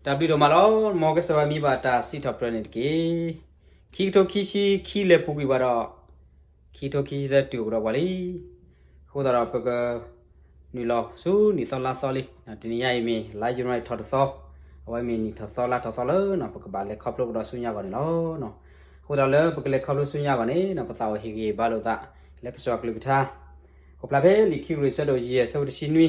တၢ်ဘျုးဒိၣ်မးလီၤ. မ်ကစၢ်ယွၤမံၤဘၣ်တၢ်စံးထီၣ်ပတြၢၤန့ၣ်တက့ၢ်. ခံကထိခံဆံခံလဲၤပူၤကွံာ်ဘၣ်ဒီး ခံကထိခံဆံသၢတုၤအိၣ်ကဒီးပှၤလံ. အဃိသတးဒီးပက နုာ်လီၤဆူနံၣ်သီလါသီလံ. တနံၤညါအံၤမ့ၢ်လါယနူၤအါရံၤထီၣ်တသီ, အဝဲမ့ၢ်နံၣ်ထီၣ်သီလါထီၣ်သီလၢ ပကဘၣ်လဲၤခီဖျိကဒီးဆူညါအဂီၢ်န့ၣ်လီၤ. အဃိသတးလၢပကလဲၤခီဖျိဆူညါအဂီၢ်န့ၣ် ပသးအိၣ်ဟ့ၣ်ဂံၢ်ဟ့ၣ်ဘါလိာ်သး လၢကစၢ်ယွၤကလုၢ်ကထါ အိၣ်ဖျါဖဲလံာ်ခံကရံၣ်အဆၢဒိၣ်ယဲၢ်အဆၢဖိတဆံနွံ,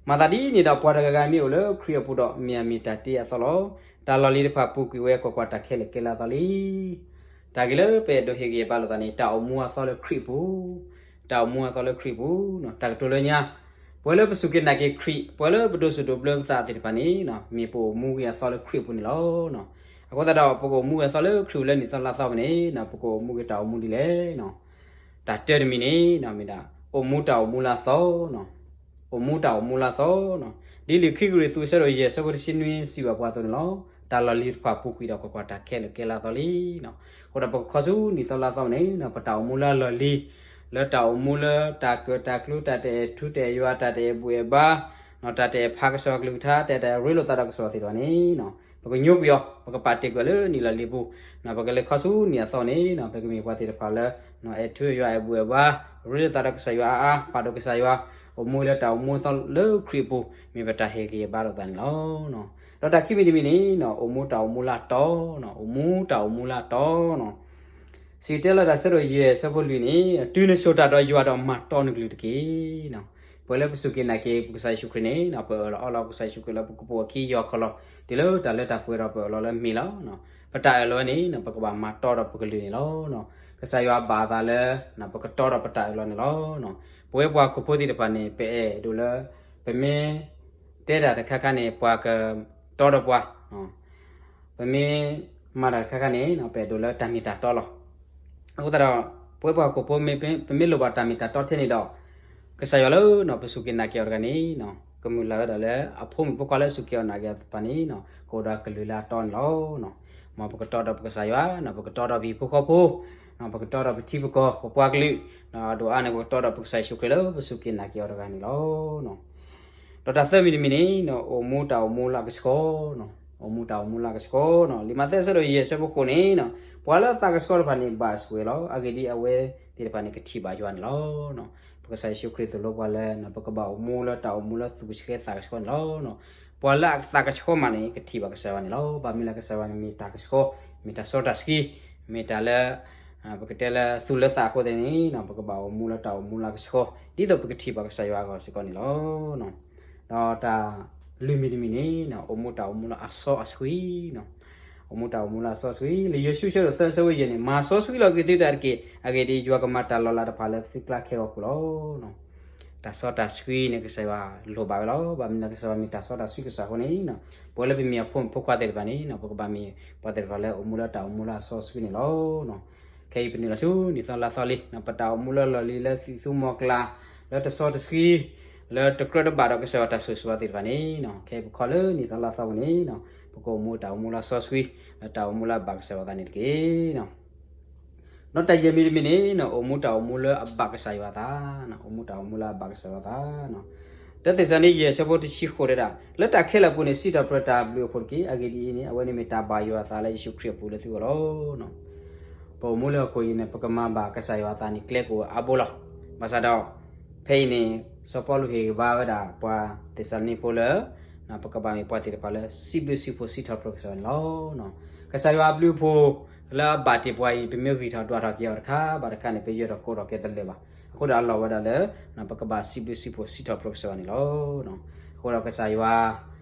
မၤသးဒ်န့ၣ်ဒီးပှၤတဂၤဂၤမ့ၢ်အိၣ်လၢခရံာ်အပူၤဒီး မ့ၢ်အမ့ၢ်တၢ်တ့အသီလီၤ. တၢ်လီၢ်လံၤတဖၣ်ပူၤကွံာ်ဝဲကွၢ်ကွၢ်တၢ်ခဲလၢာ်ကဲလၢအသီလံ. တၢ်ဂ့ၢ်လၢပအဲၣ်ဒိးဟ့ၣ်ဂံၢ်ဟ့ၣ်ဘါလိာ်သးန့ၣ် တၢ်အိၣ်မူအသီလၢခရံာ်အပူၤ, တၢ်အိၣ်မူအသီလၢခရံာ်အပူၤ, တၢ်ကတိၤလၢညါ, ပှၤလၢပစူၢ်က့ၤနာ်က့ၤခရံာ်, ပှၤလၢပဒိးစူၣ်ဒိးဘျၢပသးသ့ၣ်တဖၣ်န့ၣ် မ့ၢ်ပအိၣ်မူက့ၤအသီလၢခရံာ်အပူၤန့ၣ်လီၤ. အဃိသတးဒီး ပကအိၣ်မူက့ၤအသီလၢခရံာ်အပူၤလၢနံၣ်သီလါသီပူၤန့ၣ် ပကအိၣ်မူက့ၤတၢ်အိၣ်မူဒ်လဲၣ်. တၢ်တၢတမံၤန့ၣ် မ့ၢ်ဒၣ် အိၣ်မူတၢ်အိၣ်မူလၢအသီ, အိၣ်မူတၢ်အိၣ်မူလၢအသီ, ဒ်လံာ်ခံကရံၣ်သူးအဆၢဒိၣ်ယဲၢ်အဆၢဖိတဆံနွံစံးဘၣ်ပှၤအသိးန့ၣ်လီၤ. တၢ်လီၢ်လံၤတဖၣ်ပူၤကွံာ်ဒီးကွၢ်ကွၢ်တၢ်ခဲလၢာ်ကဲလၢအသီလံ. အဃိဒီးပကခီဆူနံၣ်သီလါသီပူၤန့ၣ် ပတၢ်အိၣ်မူလၢအလီၢ်လံၤ, လၢတၢ်အိၣ်မူလၢတၢ်ကၢၣ်တၢ်ကျူ တၢ်တအဲၣ်ထူတအဲၣ်ယွၤ တၢ်တအဲၣ်ဘူၣ်အဲၣ်ဘါ, တၢ်တအဲၣ်ဖးကစၢ်ယွၤကလုၢ်ကထါ တၢ်တအဲၣ်ရ့လိာ်သးဒီးကစၢ်ယွၤသ့ၣ်တဖၣ်န့ၣ် ပကညိကွံာ်အီၤ, ပကပာ်တ့ၢ်ကွံာ်အီၤလၢနံၣ်လီၢ်လံၤပူၤ, ပကလဲၤခီဆူနံၣ်အသီန့ၣ် ပကမ့ၢ်ပှၤသ့ၣ်တဖၣ်လၢ အဲၣ်ထူအဲၣ်ယွၤ အဲၣ်ဘူၣ်အဲၣ်ဘါ, ရ့လိာ်သးဒီးကစၢ်ယွၤအါအါ, ပာ်ဒိၣ်ကစၢ်ယွၤ, အိၣ်မူလၢတၢ်အိၣ်မူအသီလၢခရံာ်အပူၤ မ့ၢ်ပတၢ်ဟ့ၣ်ဂံၢ်ဟ့ၣ်ဘါလိာ်သးန့ၣ်လီၤ. ဒီးတၢ်ခံမံၤတမံၤန့ၣ် အိၣ်မူတၢ်အိၣ်မူလၢအတီ, အိၣ်မူတၢ်အိၣ်မူလၢအတီ စံၣ်တဲၤတဲလီၤတၢ်ဆၢဒိၣ်ယဲၢ်ဆၢဖိလွံၢ်န့ၣ် တုၤနစိာ်တၢ်ဒီးယွၤဒီးမၤတီနကလုၢ်တက့ၢ်. ပှၤလၢပစူၢ်က့ၤနာ်က့ၤပကစၢ်ယ့ၣ်ၡူးခရံာ်န့ၣ် ပအၢၣ်လီၤအီလီၤပကစၢ်ယ့ၣ်ၡူးခရံာ်လၢပကပိာ်အခံယွၤခီၣ်လီၤ, တုၤလၢတၢ်လၢတၢ်ပှဲၤဒီးပအၢၣ်လီၤလၢမ့ၢ်လီၤ. ပတၢ်အၢၣ်လီၤန့ၣ် ပကဘၣ်မၤတီဒီးပကလုၢ်န့ၣ်လီၤ. ကစၢ်ယွၤဘၣ်အသးလၢ ပကတီဒီးပတၢ်အၢၣ်လီၤန့ၣ်လီၤ. ပဝဲပှၤဟီၣ်ခိၣ်ဖိသ့ၣ်တဖၣ်န့ၣ် ပအဲၣ်ဒိးလၢ ပမ့ၢ် တဲတၢ်တခါခါန့ၣ် ပှၤကတီဒီးပှၤ, ပမ့ၢ်မၤတၢ်တခါခါန့ၣ် ပအဲၣ်ဒိးလၢတၢ်မ့ၢ်တၢ်တီလီၤ. အဃိသတးဒီး ပဝဲပှၤဟီၣ်ခိၣ်ဖိ ပမ့ၢ်လိၣ်ဘၣ်တၢ်မ့ၢ်တၢ်တီထဲန့ၣ်ဒီး ကစၢ်ယွၤလၢပစူၢ်က့ၤနာ်က့ၤအီၤတဂၤန့ၣ် ကမုၢ်လၢ်ဝဲဒၣ်လၢအဖိမုၣ်ဖိခွါလၢစူၢ်က့ၤအီၤနာ်က့ၤအီၤတဖၣ်န့ၣ် ကအိၣ်ဒီးကလုၢ်လၢအတီန့ၣ်လီၤ. မ်ပကတီဒီးပကစၢ်ယွၤ, ပကတီဒီးပဟံၣ်ဖိဃီဖိ, ပကတီဒီးပထံပကီၢ် ပပှၤကလုာ်, အဒိၣ်အါန့ၣ် ပကတီဒီးပကစၢ်ယ့ၣ်ၡူးခရံာ်လၢပစူၢ်က့ၤနာ်က့ၤအီၤတဂၤန့ၣ်လီၤ. ဒီးတၢ်သၢမံၤတမံၤန့ၣ် အိၣ်မူတၢ်အိၣ်မူလၢအကဆှီ, အိၣ်မူတၢ်အိၣ်မူလၢအကဆှီ, လံာ်မးသဲအဆၢဒိၣ်ယဲၢ်အဆၢဖိဃိးန့ၣ် ပှၤလၢအသးကဆှီတဖၣ်န့ၣ် ဘၣ်ဆိၣ်ဂ့ၤလီၤ. အဂ့ၢ်ဒ်အံၤ အဝဲသ့ၣ်တဖၣ်န့ၣ် ကထံၣ်ဘၣ်ယွၤန့ၣ်လီၤ. ပကစၢ်ယ့ၣ်ၡူးခရံာ်သိၣ်လိပှၤလၢ ပကဘၣ်အိၣ်မူလၢတၢ်အိၣ်မူလၢသူၣ်ကဆှီသးကဆှီန့ၣ်လီၤ. ပှၤလၢအသးကဆှီမးန့ၣ် ကထံၣ်ဘၣ်ကစၢ်ယွၤန့ၣ်လီၤ. ဘၣ်မနုၤလၢကစၢ်ယွၤန့ၣ်မ့ၢ်တၢ်ကဆှီ, မ့ၢ်တၢ်စီတၢ်ဆှံ, မ့ၢ်တၢ်လၢ ပကတဲလၢသူၣ်လၢသးအဃိသတးန့ၣ် ပကဘၣ်အိၣ်မူလၢတၢ်အိၣ်မူလၢအကဆှီ ဒ်သိးပကထံၣ်ဘၣ်ကစၢ်ယွၤအဂီၢ်စ့ၢ်ကီးန့ၣ်လီၤ. ဒီးတၢ်လွံၢ်မံၤတမံၤန့ၣ် အိၣ်မူတၢ်အိၣ်မူလၢအစီအဆှံ, အိၣ်မူတၢ်အိၣ်မူလၢအစီအဆှံ, လံာ်ယိၤၡူအဆၢဒိၣ်သၢအဆၢဖိယဲၢ်န့ၣ် မၤစီဆှံလီၤက့ၤသုတၢ်တက့ၢ်. အဂ့ၢ်ဒ်အံၤ ယွၤကမၤတၢ်လီၤလးတဖၣ်လၢသုကျါခဲဂီၤပူၤလီၤ. တၢ်စီတၢ်ဆှံန့ၣ် ကစၢ်ယွၤလိၣ်ဘၣ်ဝဲလီၤ. ဘၣ်မနုၤလၢကစၢ်ယွၤမ့ၢ်တၢ်စီတၢ်ဆှံကစၢ်အဃိန့ၣ် ပဝဲလၢပမ့ၢ်အဖိမုၣ်ဖိခွါသ့ၣ်တဖၣ်န့ၣ် ပကဘၣ်မ့ၢ်ပှၤသ့ၣ်တဖၣ်လၢအိၣ်မူလၢတၢ်အိၣ်မူလၢအစီအဆှံန့ၣ်လီၤ. ခဲအံၤပနုာ်လီၤဆူနံၣ်သီလါသီလံ, ပတၢ်အိၣ်မူလၢလီၢ်လံၤလၢသံၣ်သူမီၤကျၢ် လၢတစီတဆှံ လၢတကြၢးတဘၣ်ဒီးကစၢ်ယွၤတၢ်ဆိၣ်ဂ့ၤဆိၣ်ဝါသ့ၣ်တဖၣ်န့ၣ် ခဲအံၤပခီလၢနံၣ်သီလါသီပူၤန့ၣ် ပကအိၣ်မူတၢ်အိၣ်မူလၢအစီဆှံ လၢတၢ်အိၣ်မူလၢအဘၣ်ကစၢ်ယွၤအသးန့ၣ်တက့ၢ်. ဒီးတၢ်ယဲၢ်မံၤတမံၤန့ၣ် အိၣ်မူတၢ်အိၣ်မူလၢအဘၣ်ကစၢ်ယွၤအသး, အိၣ်မူတၢ်အိၣ်မူလၢအဘၣ်ကစၢ်ယွၤအသး. တၢသ့းစၤလနံ ယဲၢ်ဆၢဖိတဆံဃိးတဲဒၣ်, လၢတၢ်ခဲလၢာ်အပူၤန့ၣ် စံးထီၣ်ပတြၢၤတၢ်ဘျုးအဖှိၣ်တက့ၢ်. အဂ့ၢ်ဒ်အံၤန့ၣ် အဝဲန့ၣ်မ့ၢ်တၢ်ဘၣ်ယွၤအသးလၢယ့ၣ်ၡူးခရံာ်အပူၤလၢသုဂီၢ်လီၤ. ပအိၣ်မူလၢဟီၣ်ခိၣ်အံၤန့ၣ် ပကမၤဘၣ်ကစၢ်ယွၤအသးန့ၣ် ကျဲကအိၣ်အါဘိလီၤ. ဘၣ်ဆၣ်ဒီး ဖဲအံၤန့ၣ် စီၤပီလူးဟ့ၣ်ဂံၢ်ဘါဝဲဒၣ်ပှၤသ့းစၤလနံဖိလၢ ပကဘၣ်မ့ၢ်ပှၤသ့ၣ်တဖၣ်လၢ စံးဘျုးစံးဖှိၣ်စံးထီၣ်ပတြၢၤကစၢ်ယွၤန့ၣ်လီၤ. ကစၢ်ယွၤအဘျုးအဖှိၣ်လၢအဘၣ်တ့ၢ်ပှၤအံၤ ပမ့ၢ်ဂံၢ်ထီၣ်ဒွးထီၣ်က့ၤအီၤတခါဘၣ်တခါန့ၣ် ပယၢၤထီၣ်ကိးထီၣ်က့ၤတလၢာ်ဘၣ်. အဃိဒီးအလီၢ်ဝဲဒၣ်လၢ ပကဘၣ်စံးဘျုးစံးဖှိၣ်စံးထီၣ်ပတြၢၤကစၢ်ယွၤန့ၣ်လီၤ. အဃိဒီးကစၢ်ယွၤ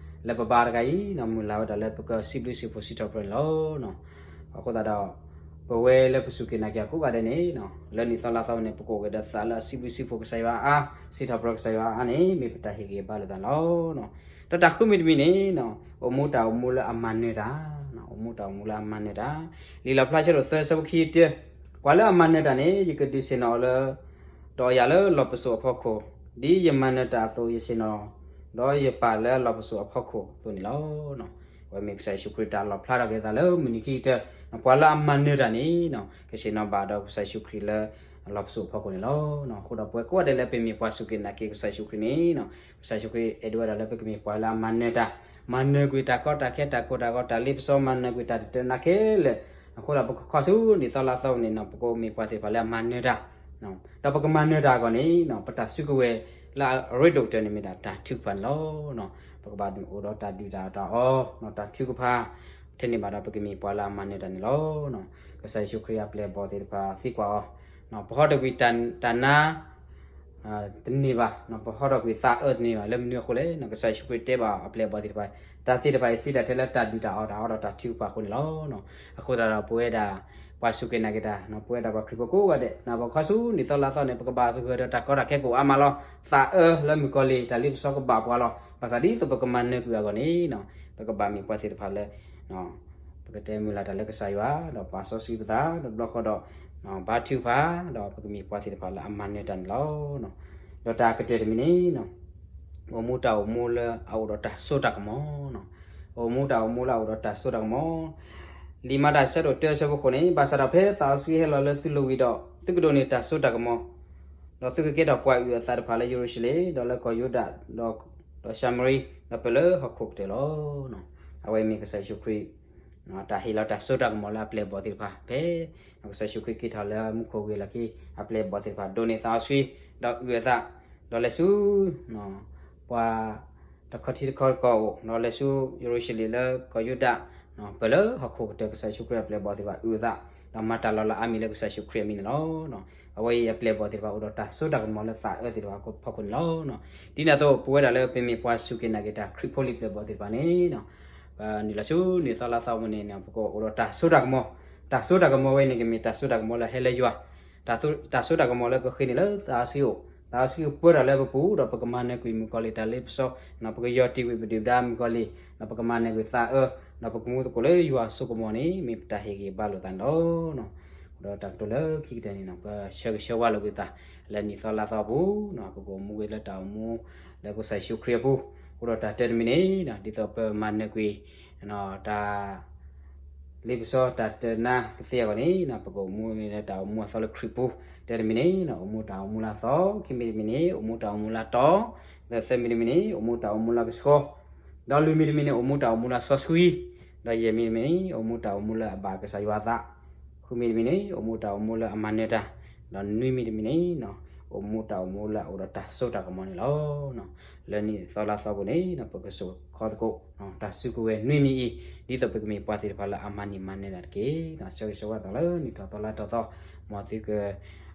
လၢပဘါတဂၤအံၤ မုၢ်လၢ်ဝဲဒၣ်လၢပကစံးဘျုးစံးဖှိၣ်စံးထီၣ်ပတြၢၤန့ၣ်လီၤ. အဃိသတးဒီး ပဝဲလၢပစူၢ်က့ၤနာ်က့ၤအကိးဂၤဒဲးန့ၣ် လၢနံၣ်သီလါသီန့ၣ် ပကအိၣ်က့ၤဒီးသးလၢအစံးဘျုးစံးဖှိၣ်ကစၢ်ယွၤအါ, စံးထီၣ်ပတြၢၤကစၢ်ယွၤအါန့ၣ် မ့ၢ်ပတၢ်ဟ့ၣ်ဂံၢ်ဟ့ၣ်ဘါလိာ်သးန့ၣ်လီၤ. ဒီးတၢ်ဃုမံၤတမံၤန့ၣ် အိၣ်မူတၢ်အိၣ်မူလၢအမၤနၢၤတၢ်, အိၣ်မူတၢ်အိၣ်မူလၢအမၤနၢၤတၢ်, လံာ်လီၣ်ဖျါဆၢဒိၣ်သၢဆၢဖိခံဆံတၢ, ပှၤလၢအမၤနၢၤတၢ်န့ၣ် ယကဒုးဆ့ၣ်နီၤအီၤလၢ ဒီးယၤလၢလီၢ်ပစိာ်အဖီခိၣ်, ဒ်ယမၤနၢၤတၢ်အသိး ယဆ့ၣ်နီၤ ဒီးယပၢ်လၢလီၢ်ပစိာ်အဖီခိၣ်အသိးန့ၣ်လီၤ. အဝဲမ့ၢ်ကစၢ်ယ့ၣ်ၡူးခရံာ်တၢ်လီၣ်ဖျါထီၣ်က့ၤအသးလၢမုၢ်နံၤခံကတၢၢ်, ပှၤလၢအမၤနၢၤတၢ်န့ၣ် ကဆ့ၣ်နီၤဘၣ်ဒီးကစၢ်ယ့ၣ်ၡူးခရံာ်လၢ လီၢ်ပစိာ်အဖီခိၣ်န့ၣ်လီၤ. အဃိဒီးပဝဲကိးဂၤဒဲးလၢပမ့ၢ်ပှၤစူၢ်က့ၤနာ်က့ၤကစၢ်ယ့ၣ်ၡူးခရံာ်န့ၣ် ကစၢ်ယ့ၣ်ၡူးခရံာ်အဲၣ်ဒိးဝဲဒၣ်လၢပကမ့ၢ်ပှၤလၢအမၤနၢၤတၢ်, မၤနၢၤကွံာ်တၢ်ကီတၢ်ခဲ တၢ်ကိၢ်တၢ်ဂီၤ တၢ်လ့ပစီ မၤနၢၤကွံာ်တၢ်တတၢနၤခဲလၢာ်, အဃိဒီးပကခီဆူနံၣ်သီလါသီပူၤန့ၣ်နီၤ ပကအိၣ်မ့ၢ်ပှၤသ့ၣ်တဖၣ်လၢအမၤနၢၤတၢ်, ဒီးပကမၤနၢၤတၢ်အဂီၢ်န့ၣ် ပတၢ်စုကဝဲၤလၢအရ့ဒိၣ်ကတၢၢ်န့ၣ်မ့ၢ်ဒၣ်တၢ်ထုကဖၣ်န့ၣ်လီၤ. ပကဘၣ်အိၣ်ဒီးတၢ်ဒုၣ်တၢ်အီၣ်တၢ်အီ တၢ်ထုကဖၣ်, ထဲန့ၣ်ဘၣ်ဒီးပကမ့ၢ်ပှၤလၢအမၤနၢၤတၢ်န့ၣ်လီၤ. ကစၢ်ယ့ၣ်ၡူးခရံာ်အပျဲၢ်အဘီၣ်သ့ၣ်တဖၣ်သံကွၢ်အီၤ, ပဟီထီၣ်ကွံာ်တၢ်နါ တန့ၢ်ဘၣ်, ပဟီထီၣ်ကွံာ်သးအၢတန့ၢ်ဘၣ် လၢမနုၤအဃိလဲၣ်. ကစၢ်ယ့ၣ်ၡူးခရံာ်တဲဘၣ်အပျဲၢ်အဘီၣ်သ့ၣ်တဖၣ်, တၢ်သ့ၣ်တဖၣ်အံၤသံတၢ်ထဲလၢတၢ်ဒုၣ်တၢ်အီၣ်တၢ်အီဒီးတၢ်ထုကဖၣ်အဃိန့ၣ်လီၤ. အဃိသတးဒီးပဝဲဒၣ် ပှၤစူၢ်က့ၤနာ်က့ၤတၢ်, ပဝဲဒၣ်ပှၤခရံာ်ဖိကိးဂၤဒဲး ပခီဆူနံၣ်သီလါသီန့ၣ် ပကဘၣ်ဂၢၢ်ဒီးတၢ်ကီတၢ်ခဲကအိၣ်အါမးလီၤ. သးအၢလၢမုၣ်ကီၤလံၢ် တၢ်လ့ပစီကဘၣ်ပှၤလီၤ. ဘၣ်ဆၣ်ဒ်သိးပကမၤနၢၤကွံာ်အဂီၢ်န့ၣ် ပကဘၣ်မ့ၢ်ပှၤသ့ၣ်တဖၣ်လၢ ပကတဲမုၢ်လၢ်တၢ်လၢကစၢ်ယွၤ ဒီးပာ်စီဆှံပသး ဒီးဘျီဃီဒီး ဘါထုကဖၣ် ဒီးပကမ့ၢ်ပှၤသ့ၣ်တဖၣ်လၢအမၤနၢၤတၢ်န့ၣ်လီၤ. ဒီးတၢ်ကတၢၢ်တမံၤန့ၣ် အိၣ်မူတၢ်အိၣ်မူလၢအအိၣ်ဒီးတၢ်စိတၢ်ကမီၤ, အိၣ်မူတၢ်အိၣ်မူလၢအအိၣ်ဒီးတၢ်စိတၢ်ကမီၤ, လံာ်မၤတၢ်ဆၢဒိၣ်တၢဆၢဖိဃိန့ၣ် ဘၣ်ဆၣ်ဒီးဖဲသးစီဆှံဟဲလီၤလၢသုလိၤဝံၤဒီး သုကဒိးန့ၢ်တၢ်စိတၢ်ကမီၤ ဒီးသုကကဲထီၣ်ပှၤအုၣ်အသးတဖၣ်လၢယရူၤၡလ့ၣ် ဒီးလၢကီၢ်ယူဒၤ ဒီးၡၤမရံ ဒီးပၢၢ်လၢဟီၣ်ခိၣ်ကတၢၢ်လီၤ. အဝဲမ့ၢ်ကစၢ်ယ့ၣ်ၡူးခရံာ် တၢ်ဟ့ၣ်လီၤတၢ်စိတၢ်ကမီၤလၢအပျဲၢ်အဘီၣ်သ့ၣ်တဖၣ် ဖဲကစၢ်ယ့ၣ်ၡူးခရံာ်က့ၤထီၣ်လၢမူခိၣ်ဝံၤအလီၢ်ခံ အပျဲၢ်အဘီၣ်သ့ၣ်တဖၣ် ဒိးန့ၢ်သးစီဆှံ ဒီးအုၣ်အသး ဒီးလဲၤဆူ ပှၤတခီထံတခီကီၢ်အိၣ် ဒီးလဲၤဆူယရူၤၡလ့ၣ်လၢကီၢ်ယူဒၤ ပၢၢ်လၢဟီၣ်ခိၣ်ကတၢၢ် ကစၢ်ယ့ၣ်ၡူးခရံာ်အပျဲၢ်အဘီၣ်သ့ၣ်တဖၣ်အုၣ်အသး ဒီးမၤတၢ်လီၤလးအါမံၤလၢကစၢ်ယ့ၣ်ၡူးခရံာ်အမံၤန့ၣ်လီၤ. အဝဲအံၤအပျဲၢ်အဘီၣ်သ့ၣ်တဖၣ်အိၣ်ဒီးတၢ်စိတၢ်ကမီၤလၢသးအၢသ့ၣ်တဖၣ်အဖီခိၣ်န့ၣ်လီၤ. ဒ်န့ၣ်အသိး ပဝဲဒၣ်လၢပမ့ၢ်ပှၤစူၢ်က့ၤနာ်က့ၤတၢ်ခရံာ်ဖိလံၤပျဲၢ်အဘီၣ်သ့ၣ်တဖၣ်န့ၣ် ပနုာ်လီၤဆူနံၣ်သီလါသီပူၤန့ၣ် ပကအိၣ်ဒီးတၢ်စိတၢ်ကမီၤ, တၢ်စိတၢ်ကမီၤဝဲန့ၣ်ကမ့ၢ်တၢ်စိတၢ်ကမီၤလၢဟဲလၢယွၤ တၢ်စိတၢ်ကမီၤလၢပဃ့န့ၢ်လၢသးစီဆှံအိၣ်, သးစီဆှံကပၢတၢ်လၢပပူၤ ဒီးပကမၤနၢၤကွံာ်မုၣ်ကီၤလံၢ်တၢ်လ့ပစီ, ပကယီၤတံၢ်ကွံာ်ပဒုၣ်ပဒါမုၣ်ကီၤလံၢ်, ဒီးပကမၤနၢၤကွံာ်သးအၢ, ဒီးပကမူသကိးလၢယွၤအစိကမီၤန့ၣ် မ့ၢ်ပတၢ်ဟ့ၣ်ဂံၢ်ဘါလိာ်သးန့ၣ်လီၤ. ဒီးတၢ်ကတိၤလၢခံကတၢၢ်န့ၣ် ပဆၢဂ့ၤဆၢဝါလိာ်ကွံာ်သး လၢနံၣ်သီလါသီအပူၤ, ပကအိၣ်မူဝဲလၢတၢ်အိၣ်မူလၢကစၢ်ယ့ၣ်ၡူးခရံာ်အပူၤ, အဃိဒီးတၢ်တၢတမံၤန့ၣ် ဒ်သိးပမၤနၢၤကွံာ် တၢ် လ့ပစီတၢ်တနာ်ကသ့အဂီၢ်န့ၣ် ပကအိၣ်မူလၢတၢ်အိၣ်မူအသီလၢခရံာ်ပူၤ, တၢတမံၤန့ၣ် အိၣ်မူတၢ်အိၣ်မူလၢအသီ, ခံမံၤတမံၤန့ၣ် အိၣ်မူတၢ်အိၣ်မူလၢအတီ, ဒီးသၢမံၤတမံၤန့ၣ် အိၣ်မူတၢ်အိၣ်မူလၢကဆှီ, ဒီးလွံၢ်မံၤတမံၤန့ၣ် အိၣ်မူတၢ်အိၣ်မူလၢစီဆှံ, ဒီးယဲၢ်မံၤတမံၤန့ၣ် အိၣ်မူတၢ်အိၣ်မူလၢအဘၣ်ကစၢ်ယွၤအသး, ဃုမံၤတမံၤန့ၣ် အိၣ်မူတၢ်အိၣ်မူလၢအမၤနၢၤတၢ်, ဒီးနွံမံၤတမံၤန့ၣ် အိၣ်မူတၢ်အိၣ်မူလၢအအိၣ်ဒီးတၢ်စိတၢ်ကမီၤန့ၣ်လီၤ. လၢနံၣ်သီလါသီပူၤန့ၣ် ပကစိာ်ဃီသကိး တၢ်စုကဝဲၤနွံမံၤအံၤ ဒ်သိးပကမ့ၢ်ပှၤသ့ၣ်တဖၣ်လၢအမၤန့ၢ်မၤနၢၤတၢ်တက့ၢ်. ဆၢဂ့ၤဆၢဝါသးလၢနံၣ်ထီၣ်သီလါထီၣ်သီ, မ်သုက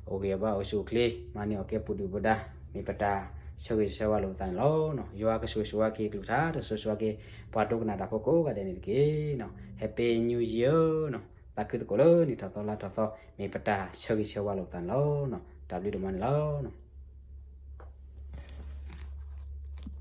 အိၣ်ဂံၢ်ဘါအိၣ်ဆူၣ်အိၣ်ချ့, မၤန့ၢ်အီၣ်ကဲပူၤဒုၣ်ပူၤဒါ, မ့ၢ်ပတၢ်ဆၢဂ့ၤဆၢဝါလိာ်ပသးန့ၣ်လီၤ. ယွၤကဆိၣ်ဂ့ၤဆိၣ်ဝါက့ၤကလုၢ်ကထါ, ဒီးဆိၣ်ဂ့ၤဆိၣ်ဝါက့ၤ ပှၤဒိကနၣ်တၢ်ဖိကိးဂၤဒဲးန့ၣ်တက့ၢ်. Happy New Year, သးခုသကိးလၢနံၣ်ထီၣ်သီလါထီၣ်သီ, မ့ၢ်ပတၢ်ဆၢဂ့ၤဆၢဝါလိာ်ပသးန့ၣ်လီၤ. တၢ်ဘျုးဒိၣ်မးန့ၣ်လီၤ.